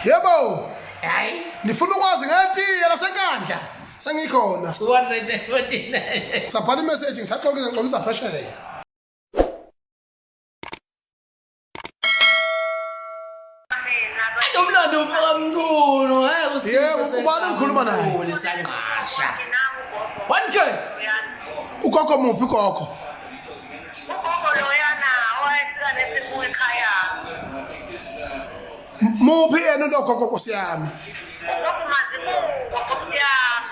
Yebo. Hayi. Nifuna ukwazi ngetiye lasenkandla. Sengikhona. 249. Sabhala imessage ngisaxokisa ngixokisa phesheya. Ade umlando kaMchunu ngeke usithinte. Yebo, ubani engikhuluma naye? Sangqasha. 1K. Ugogo muphi ugogo? Ugogo loyana owayefika nesibuya ekhaya. Muphi yena lo gogo nkosi yami? Ugogo Mazibuko nkosi yami.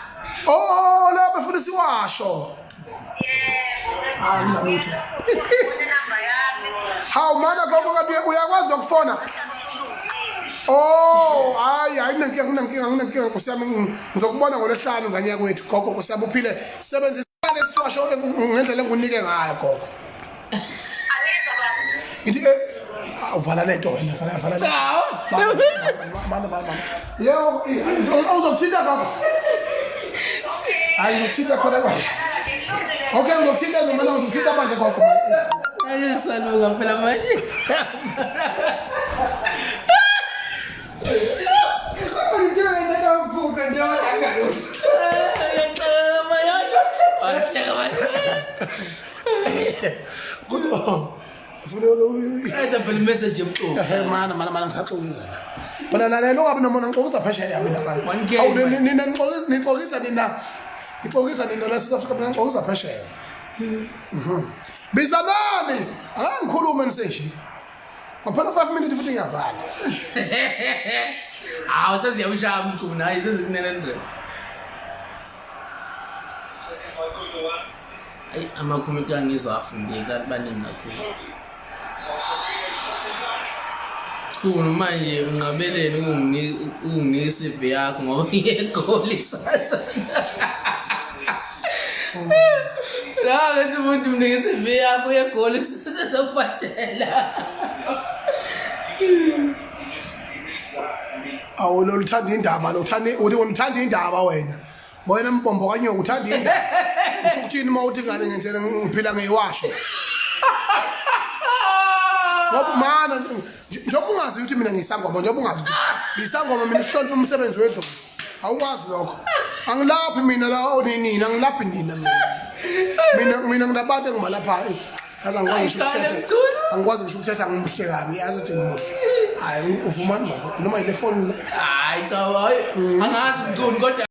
Oh, lo befuna isiwasho. Yebo. Hayi mina lutho. Inamba yami. Hawu mana gogo kanti uyakwazi ukufona? Oh, hayi hayi nginenkinga nginenkinga nginenkinga nkosi yami ngizokubona ngolwesihlanu ngane yakwethu gogo nkosi yami uphile sebenzisa lesiwasho ngendlela engikunike ngayo gogo. Angizwa baba. Ngithi uvala lento wena vala vala. Cha. Mana mana mana. Yebo, awuzokuthinta gogo. Hayi ngizokuthinta khona manje. Okay, ngizokuthinta noma ngizokuthinta manje gogo. Ake kusaluka phela manje. Kodwa ufuna Qeda phela imessage yomculo. Ehe mana mana mana ngisaxokiza la. Mina lalela ungabi nomona ngixokisa phesheya mina mfana. 1K, Awu man. nina nixokisa nixokisa nina. Nixokisa nina la South Africa mina ngixokisa phesheya. Mhm. Bizanani, akangikhulume nisenje. Ngaphela 5 minutes futhi ngiyavala. Hawu seziyawushaya umculo hayi seziku-900. Ayi amakhomenti angizwa afundeki kanti baningi kakhulu. Chunu manje unqabeleni ukunginika i-CV yakho ngoba ngiyegoli kusasa. La ngithi umuntu mnika i-CV yakho uyegoli kusasa zokubhathela. Awu lo luthanda indaba lo uthanda uthi uthanda indaba wena. Wena mbombo kanyoka uthanda indaba. Usho ukuthini uma uthi ngane ngenzela ngiphila ngeyiwasho. Ngoba mana njengoba ungazi ukuthi mina ngisangoma njengoba ungazi ukuthi ngisangoma mina sihlonipha umsebenzi wedlozi. Awukwazi lokho. Angilaphi mina la onina angilaphi nina mina. Mina mina nginabantu engibalaphayo. Yazi angikwazi ngisho ukuthetha. Angikwazi ngisho ukuthetha ngimuhle kabi yazi ukuthi ngimuhle. Hayi uvumani bafo noma ile phone le. Hayi cha hayi angazi mchunu kodwa